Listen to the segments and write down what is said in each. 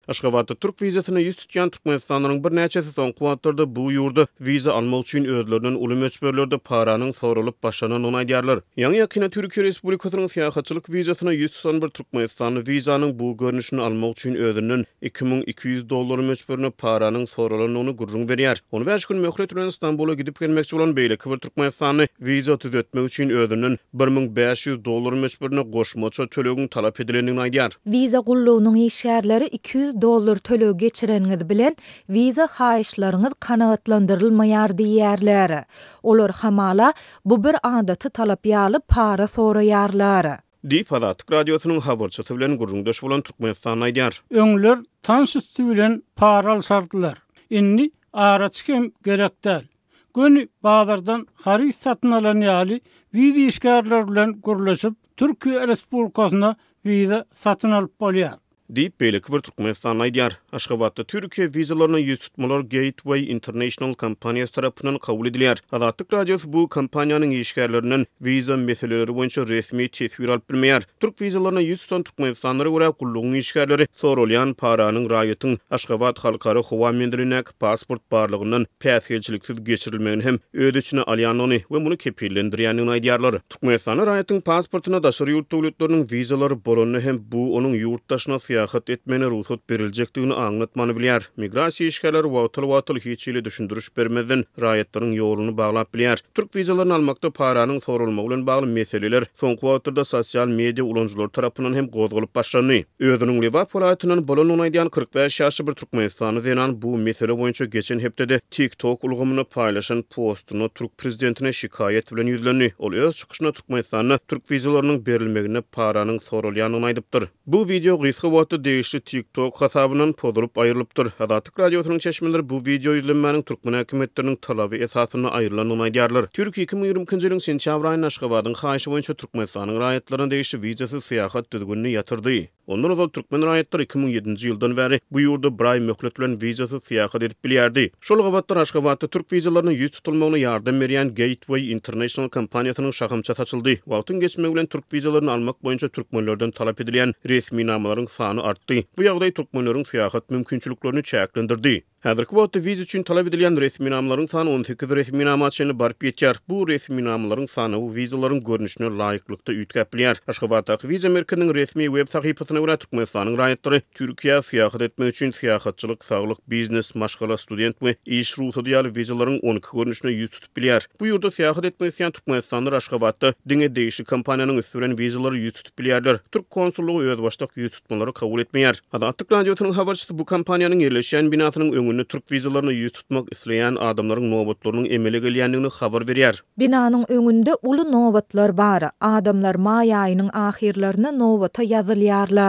Aşgabatda türk wizasyna ýüz tutýan türkmenistanlylaryň birnäçesi soňky wagtlarda bu ýurda wiza almak üçin özlerinden uly möçberlerde paranyň soralyp başlanandygyny aýdýarlar. Ýaňy-ýakynda Türkiýe Respublikasynyň syýahatçylyk wizasyna ýüz tutan bir türkmenistanly wizanyň bu görnüşini almak üçin özünden 2200 dollar möçberinde paranyň soralandygyny gürrüň berýär. On bäş gün möhlet bilen Stambula gidip gelmekçi bolan beýleki bir türkmenistanly wiza tüzetmek üçin özünden 1500 dollar möçberinde goşmaça tölegiň talap edilendigini aýdýar. Wiza gullugynyň işgärleri 200 dollar töleg geçireniňiz bilen wiza haýyşlaryňyz kanagatlandyrylmaýar diýýärler. Olar hamala, bu bir adaty talap ýaly para soraýarlar. Diýip, Azatlyk Radiosynyň habarçysy bilen gürrüňdeş bolan türkmenistanly aýdýar. Öňler tanyş üsti bilen para alşardylar. Indi araçy hem gerek däl. Göni bazardan haryt satyn alan ýaly wiza işgärleri bilen gürleşip, Türkiýe Respublikasyna wiza satyn alyp bolýar. Diýip, beýleki bir türkmenistanly aýdýar. Aşgabatda Türkiýe wizalaryna ýüztutmalar Gateway International kompaniýasy tarapyndan kabul edilýär. Azatlyk Radiosy bu kompaniýanyň işgärlerinden wiza meseleleri boýunça resmi teswir alyp bilmeýär. Türk wizalaryna ýüz tutan türkmenistanlylara görä, gullugyň işgärleri soralýan paranyň raýatyň Aşgabat halkara howa menzilindäki pasport barlagyndan päsgelçiliksiz geçirilmegini hem öz içine alýandygyny we muny kepillendirýändigini aýdýarlar. Türkmenistanda raýatyň pasportynda daşary ýurt döwletleriniň wizalary bolanda hem bu onuň ýurt daşyna syýahat etmegine rugsat beriljekdigini aňlatmany bilýär. Migrasiýa işgärleri wagtal-wagtal hiç hili düşündiriş bermezden raýatlaryň ýoluny baglap bilýär. Türk wizalaryny almakda paranyň soralmagy bilen bagly meseleler soňky wagtlarda sosial media ulanyjylary tarapyndan hem gozgalyp başlandy. Özüniň Lebap welaýatyndan bolandygyny aýdýan 45 ýaşly bir türkmenistanly zenan bu mesele boýunça geçen hepdede TikTok ulgamynda paýlaşan postunda türk prezidentine şikaýat bilen ýüzlendi. Ol öz çykyşynda Türkmenistanda türk wizalarynyň berilmeginde paranyň soralýandygyny aýdypdyr. Bu wideo gysga wagtda degişli TikTok hasabyndan pozulyp aýrylypdyr. Azatlyk Radiosynyň çeşmeleri bu wideo ýüzlenmäniň türkmen häkimiýetleriniň talaby esasynda aýrylandygyny aýdýarlar. Türkiýe 2022-nji ýylyň sentýabr aýynda Aşgabadyň haýyşy boýunça Türkmenistanyň raýatlaryna degişli wizasyz syýahat düzgünini ýatyrdy. Ondan ozal türkmen raýatlary 2007-nji ýyldan bäri bu ýurda bir aý möhlet bilen wizasyz syýahat edip bilýärdi. Şol gabatlar Aşgabatda türk wizalaryna ýüz tutulmagyna ýardam berýän Gateway International kompaniýasynyň şahamçasy açyldy. Wagtyň geçmegi bilen türk wizalaryny almak boýunça türkmenlerden talap edilýän resminamalaryň sany artdy. Bu ýagdaý türkmenleriň syýahat mümkinçiliklerini çäklendirdi. Häzirki wagtda wiza üçin talap edilýän resminamalaryň sany 18 resminama çenli baryp ýetýär. Bu resminamalaryň sanawy wizalaryň görnüşine laýyklykda üýtgäp bilýär. Aşgabatdaky wiza merkeziniň resmi web sahypasyna görä, Türkmenistanyň raýatlary Türkiýä syýahat etmek üçin syýahatçylyk, saglyk, biznes, maşgala, student we iş rugsady ýaly wizalaryň 12 görnüşine ýüz tutup bilýär. Bu ýurda syýahat etmek isleýän türkmenistanlylar Aşgabatda diňe degişli kompaniýanyň üsti bilen wizalara ýüz tutup bilýärler. Türk konsullygy özbaşdak ýüz tutmalary kabul etmeýär. Azatlyk Radiosynyň habarçysy bu kompaniýanyň ýerleşýän binasynyň öňünde türk wizalaryna ýüz tutmak isleýän adamlaryň nobatlarynyň emele gelýändigini habar berýär. Binanyň öňünde uly nobatlar bar. Adamlar maý aýynyň ahyrlaryna nobata ýazylýarlar.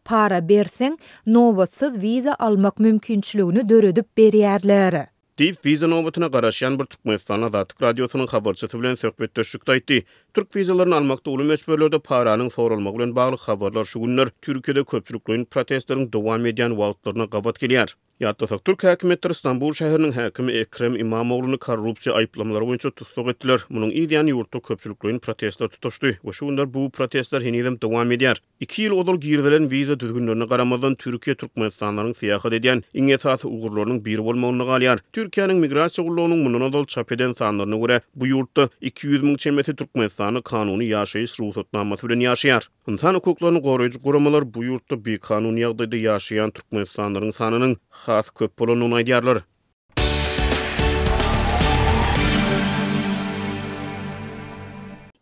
Para berseň, nobatsyz wiza almak mümkinçiligini döredip berýärler. Diýip, wiza nobatyna garaşýan bir türkmenistanly Azatlyk Radiosynyň habarçysy bilen söhbetdeşlikde aýtdy. Türk wizalaryny almakda uly möçberlerde paranyň soralmagy bilen bagly habarlar şu günler Türkiýede köpçülikleýin protestleriň dowam edýän wagtlaryna gabat gelýär. Ýatlasak, türk häkimiýetleri Stambul şäheriniň häkimi Ekrem Imamogluny korrupsiýa aýyplamalary boýunça tussag etdiler. Munuň yz ýany ýurtda köpçülikleýin protestler tutaşdy we şu günler bu protestler henizem dowam edýär. Iki ýyl ozal girizilen wiza düzgünlerine garamazdan, Türkiýe türkmenistanlylaryň syýahat edýän iň esasy ugurlarynyň biri bolmagynda galýar. Türkiýäniň Migrasiýa gullugynyň mundan ozal çap eden sanlaryna görä, bu ýurtda 200 müň çemesi türkmenistanly kanuny ýaşaýyş rugsatnamasy bilen ýaşaýar. Ynsan hukuklaryny goraýjy guramalar bu ýurtda bikanun ýagdaýda ýaşaýan türkmenistanlylaryň sanynyň has köp bolandygyny aýdýarlar.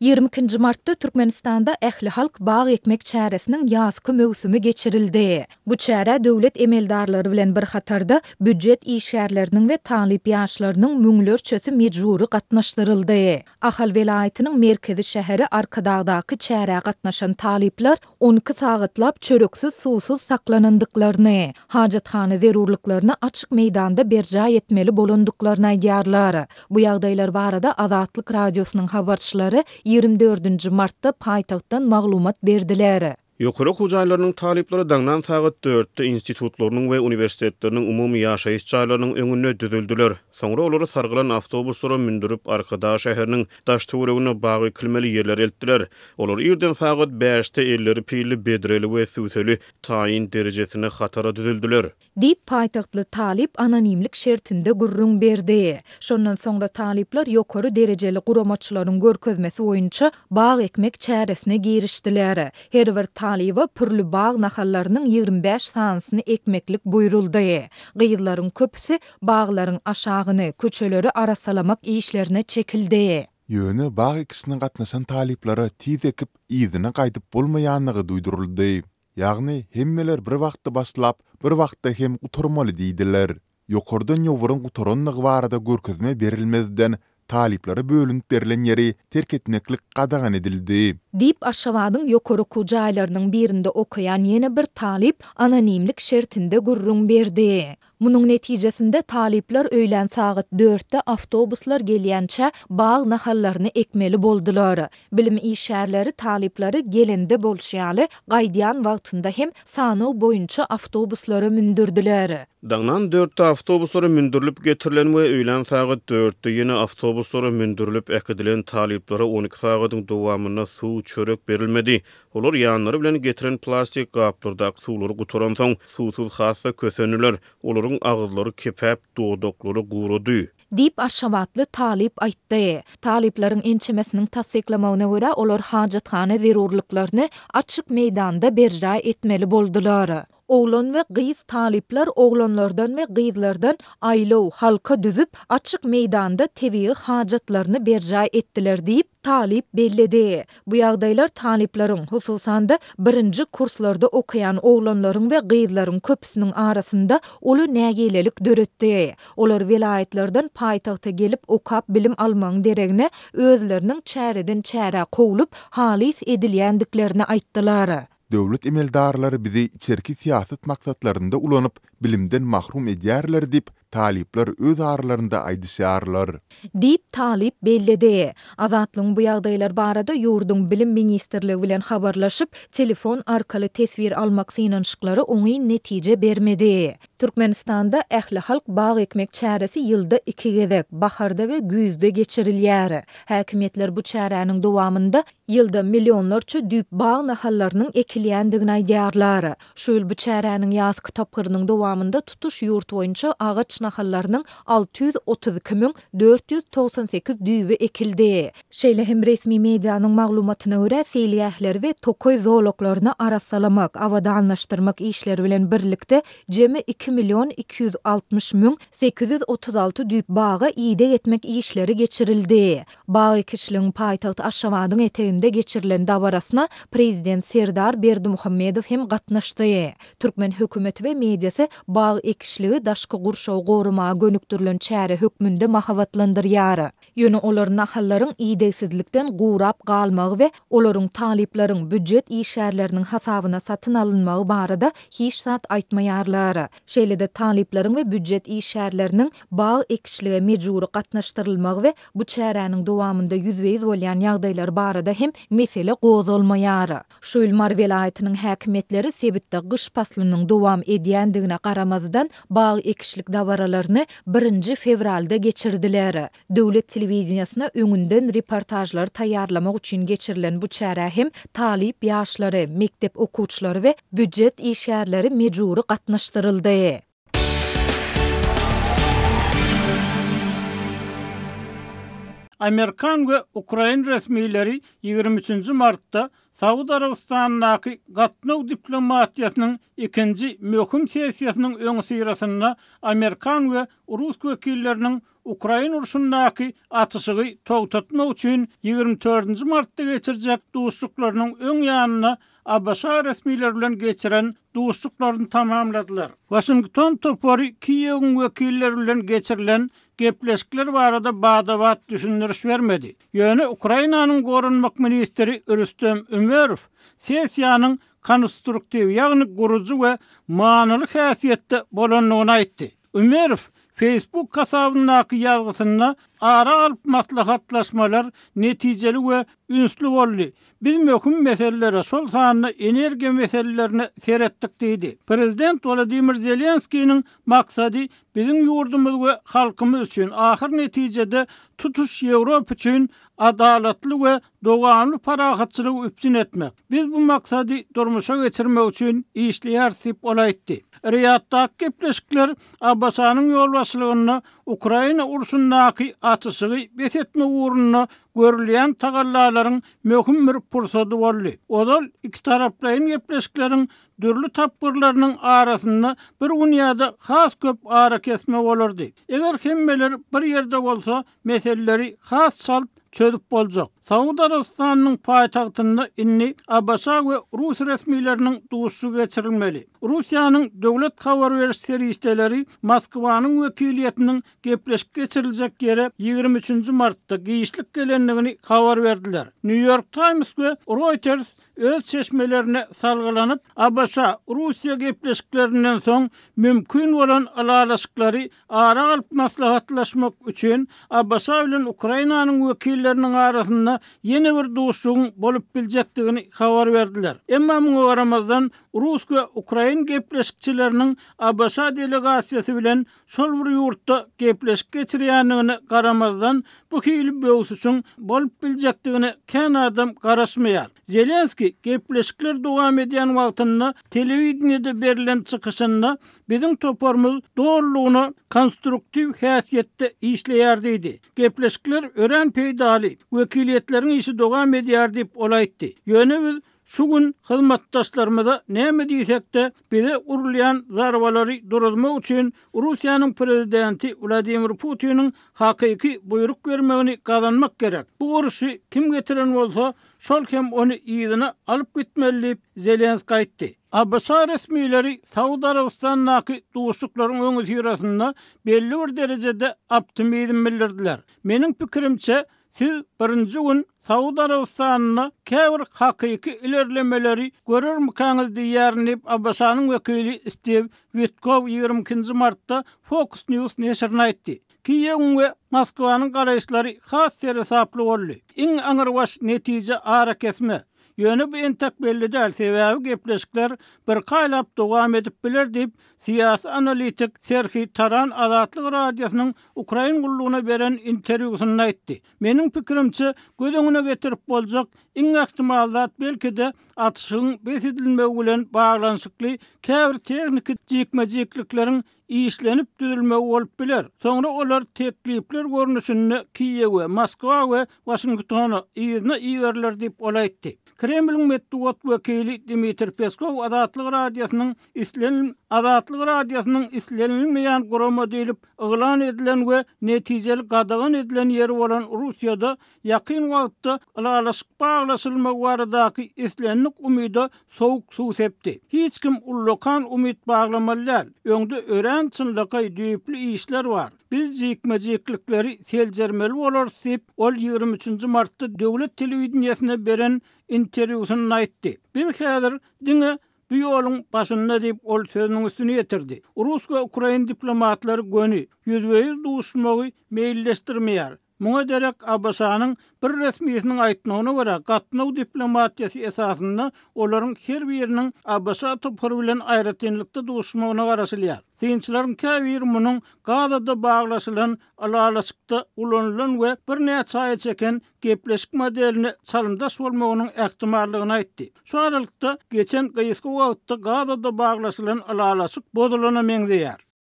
22-nji martda Türkmenistanda ählihalk bag ekmek çäresiniň ýazky möwsümi geçirildi. Bu çärä döwlet emeldarlary bilen bir hatarda, býujet işgärleriniň we talyp ýaşlarynyň müňlerçesi mejbury gatnaşdyryldy. Ahal welaýatynyň merkezi şäheri Arkadagdaky çärä gatnaşan talyplar 12 sagatlap çöreksiz-suwsuz saklanandyklaryny, hajathana zerurlyklaryny açyk meýdanda berjaý etmeli bolandyklaryny aýdýarlar. Bu ýagdaýlar barada Azatlyk Radiosynyň habarçylary 24 nji martda paýtagtdan maglumat berdiler. Ýokary okuw jaýlarynyň talyplary daňdan sagat dörtde institutlarynyň we uniwersitetleriniň umumy ýaşaýyş jaýlarynyň öňünde düzüldiler. Soňra olary sargylan awtobuslara mündürip, Arkadag şäheriniň daş-töwereginde bag ekilmeli ýerlere eltdiler. Olar irden sagat bäşde elleri pilli, bedreli we sübseli taýyn derejesinde hatara düzüldiler. Diýip, paýtagtly talyp anonimlik şertinde gürrüň berdi. Şondan soňra talyplar ýokary derejeli guramaçylaryň görkezmesi boýunça bag ekmek çäresine girişdiler. Her bir talyba pürli bag nahallarynyň 25 sanysyny ekmeklik buýruldy. Gyzlaryň köpüsi baglaryň aşagyny, köçeleri arassalamak işlerine çekildi. Ýöne bag ekişine gatnaşan talyplara tiz ekip, yzyna gaýdyp bolmaýanlygy duýduryldy. Ýagny, hemmeler bir wagtda başlap, bir wagtda hem gutarmaly diýdiler. Ýokardan ýowuryň gutaranlygy barada görkezme berilmezden, talyplara bölünip berlen ýeri terk etmeklik gadagan edildi. Diýip, Aşgabadyň ýokary okuw jaýlarynyň birinde okaýan ýene bir talyp anonimlik şertinde gürrüň berdi. Munuň netijesinde talyplar öýlän sagat dörtde awtobuslar gelýänçä bag nahallaryny ekmeli boldular. Bilim işgärleri talyplary gelende bolşy ýaly, gaýdýan wagtynda hem sanaw boýunça awtobuslara mündürdiler. Daňdan dörtde awtobuslara mündürilip getirilen we öýlän sagat dörtde ýene awtobuslara mündürilip äkidilen talyplara 12 sagadyň dowamynda suw, çörek berilmedi. Olar ýanlary bilen getiren plastik gaplardaky suwlary gutaransoň, suwsuz has-da kösendiler. Olaryň agyzlary kepäp, dodaklary gurady. Diýip, aşgabatly talyp aýtdy. Talyplaryň ençemesiniň tassyklamagyna görä, olar hajathana zerurlyklaryny açyk meýdanda berjaý etmeli boldular. Oglan we gyz talyplar oglanlardan we gyzlardan aýlaw, halka düzüp, açyk meýdanda tebigy hajatlaryny berjaý etdiler diýip, talyp belledi. Bu ýagdaýlar talyplaryň, hususan-da, birinji kurslarda okaýan oglanlaryň we gyzlaryň köpüsiniň arasynda uly nägilelik döretdi. Olar welaýatlardan paýtagta gelip okap bilim almagyň deregine, özleriniň çäreden-çärä kowlup, halys edilýändiklerini aýtdylar. Döwlet emeldarlary bizi içerki syýasat maksatlarynda ulanyp, bilimden mahrum edýärler diýip, talyplar öz aralarynda aýdyşýarlar. Diýip, talyp belledi. Azatlygyň bu ýagdaýlar barada ýurduň Bilim ministrligi bilen habarlaşyp, telefon arkaly teswir almak synanyşyklary oňyn netije bermedi. Türkmenistanda ählihalk bag ekmek çäresi ýylda iki gezek, baharda we güýzde geçirilýär. Häkimiýetler bu çäräniň dowamynda Ýylda millionlarça düýp bag nahallarynyň ekilýändigini aýdýarlar. Şu ýyl bu çäräniň ýazky tapgyrynyň dowamynda tutuş ýurt boýunça agaç nahallarynyň 632 498 düýbi ekildi. Şeýle hem resmi medianyň maglumatyna görä, seýilgähleri we tokaý zolaklaryny arassalamak, abadanlaşdyrmak işleri bilen birlikde jemi 2 million 260 836 düýp baga ideg etmek işleri geçirildi. Bag ekişligiň paýtagt Aşgabadyň eteginde geçirilen dabarasyna Prezident Serdar Berdimuhamedow hem gatnaşdy. Türkmen hökümeti we mediasy bag ekişligi daşky gurşawy goramaga gönükdirilen çäre hökmünde mahabatlandyrýar. Ýöne olar nahallaryň idegsizlikden gurap galmagy we olaryň talyplaryň, býujet işgärleriniň hasabyna satyn alynmagy barada hiç zat aýtmaýarlar. Şeýle-de talyplaryň we býujet işgärleriniň bag ekişlige mejbury gatnaşdyrylmagy we Bu çäräniň dowamynda ýüzbe-ýüz bolýan ýagdaýlar barada hem mesele gozgalmaýar. Şu ýyl Mary welaýatynyň häkimiýetleri sebitde gyş paslynyň dowam edýändigine garamazdan, bag ekişlik dabaralaryny birinji fewralda geçirdiler. Döwlet telewideniýesine öňünden reportažlary taýýarlamak üçin geçirilen bu çärä hem talyp ýaşlary, mekdep okuwçylary we býujet işgärleri mejbury gatnaşdyryldy. Amerikan we ukrain resmileri 23 martda Saud Arabystanyndaky gatnaw diplomatiýasynyň ikinji möhüm sessiýasynyň öňüsyrasynda amerikan we rus wekilleriniň Ukrain urşundaky atyşygy togtatmak üçin 24 martda geçirjek duşuşyklarynyň öň ýanynda ABŞ resmileri bilen geçiren duşuşyklaryny tamamladylar. Waşington topary Kiýewiň wekilleri bilen geçirilen gepleşikler barada bada-bat düşündiriş bermedi. Ýöne Ukrainanyň goranmak ministri Rüstem Ümerow sessiýanyň konstruktiw, ýagny gurujy we manyly häsiýetde bolandygyny aýtdy. Ümerow. Facebook hasabyndaky ýazgysynda ara alyp maslahatlaşmalar netijeli we ünsli boldy. Biz möhüm meselelere, şol sanda energiýa meselelerine seretdik diýdi. Prezident Wolodymyr Zelenskiniň maksady biziň ýurdumyz we halkymyz üçin, ahyr netijede tutuş Ýewropa üçin adalatly we dowamly parahatçylygy üpjün etmek. Biz bu maksady durmuşa geçirmek üçin işleýäris diýip, ol aýtdy. Riýaddaky gepleşikler ABŞ-nyň ýolbaşçylygynda Ukraina urşundaky atyşygy bes etmek ugrunda görülýän tagallalaryň möhüm bir pursady boldy. Ozal ikitaraplaýyn gepleşikleriň dürli tapgyrlarynyň arasynda bir gün ýa-da has köp arakesme bolardy. Eger hemmeler bir ýerde bolsa, meseleleri has çalt çözüp boljak. Saud Arabystanynyň paýtagtynda indi ABŞ we rus resmileriniň duşuşygy geçirilmeli. Russiýanyň döwlet habar beriş serişdeleri Moskwanyň wekiliýetiniň gepleşik geçiriljek ýere 23-nji martda giçlik gelendigini habar berdiler. New York Times we Reuters öz çeşmelerine salgylanyp, ABŞ, Russiýa gepleşiklerinden soň mümkin bolan ylalaşyklary ara alyp maslahatlaşmak üçin ABŞ bilen Ukrainanyň wekilleriniň arasynda ýene bir duşuşygyň bolup biljekdigini habar berdiler. Emma muňa garamazdan, rus we ukrain gepleşikçileriniň ABŞ delegasiýasy bilen şol bir ýurtda gepleşik geçirýändigine garamazdan, bu hili böwsüşiň bolup biljekdigine kän adam garaşmaýar. Zelenskiý gepleşikler dowam edýän wagtynda telewideniýede berlen çykyşynda Biziň toparymyz dolulygyna konstruktiw häsiýetde işleýär diýdi. Gepleşikler örän peýdaly, wekiliýetleriň işi dowam edýär diýip, ol aýtdy. Ýöne biz şu gün hyzmatdaşlarymyza näme diýsek-de, bize urulýan zarbalary duruzmak üçin Russiýanyň prezidenti Wladimir Putiniň hakyky buýruk bermegini gazanmak gerek. Bu urşy kim getiren bolsa, şol hem ony yzyna alyp gitmeli diýip, Zelenskiý aýtdy. ABŞ resmileri Saud Arabystanyndaky duşuşyklaryň öňüsyrasynda belli bir derejede optimizm bildirdiler. Meniň pikirimçe, siz birinji gün Saud Arabystanynda käbir hakyky ilerlemeleri görermikäňiz diýýärin diýip, ABŞ-nyň wekili Stiw Witkow 22-nji martda Fox News neşirine aýtdy. Kiýewiň we Moskwanyň garaýyşlary has seresaply boldy. Iň aňrybaş netije arakesme. Ýöne bu entek belli däl, sebäbi gepleşikler birki aýlap dowam edip biler diýip, syýasy analitik Serhiý Taran Azatlyk Radiosynyň Ukrain gullugyna beren interwýusynda aýtdy. Meniň pikirimçe, göz öňüne getirip boljak iň ähtimal zat belki-de atyşygyň bes edilmegi bilen baglanyşykly käbir tehniki jikme-jiklikleriň işlenip düzülmegi bolup biler. Soňra olar teklipler görnüşinde Kiýewe, Moskwa we Waşingtona yzyna iberiler diýip, ol aýtdy. Kremliň metbugat wekili Dmitriý Peskow Azatlyk Radiosynyň islenil Azatlyk Radiosynyň islenilmeýän gurama diýlip yglan edilen we netijeli gadagan edilen ýeri bolan Russiýada ýakyn wagtda ylalaşyk baglaşylmagy baradaky islendik umyda sowuk suw sepdi. Hiç kim ullakan umyt baglamaly däl. Öňde örän çynlakaý düýpli işler bar. Biz jikme-jiklikleri seljermeli bolarys diýip, ol 23 nji martda döwlet telewideniýesine beren interwýusynda aýtdy. Biz häzir diňe bu ýoluň başynda diýip, ol sözüniň üstüni ýetirdi. Rus we ukrain diplomatlary göni, ýüzbe-ýüz duşuşmagy meýilleşdirmeýär. Muňa derek ABŞ-nyň bir resmisiniň aýtmagyna görä, gatnaw diplomatiýasy esasynda olaryň her biriniň ABŞ topary bilen aýratynlykda duşmagyna garaşylýar. Synçylaryň käbiri munuň Gazada baglaşylan ylalaşykda ulanylan we birnäçe aýa çeken gepleşik modeline çalymdaş bolmagynyň ähtimallygyny aýtdy. Şu aralykda, geçen gysga wagtda Gazada baglaşylan ylalaşyk bozulana meňzeýär.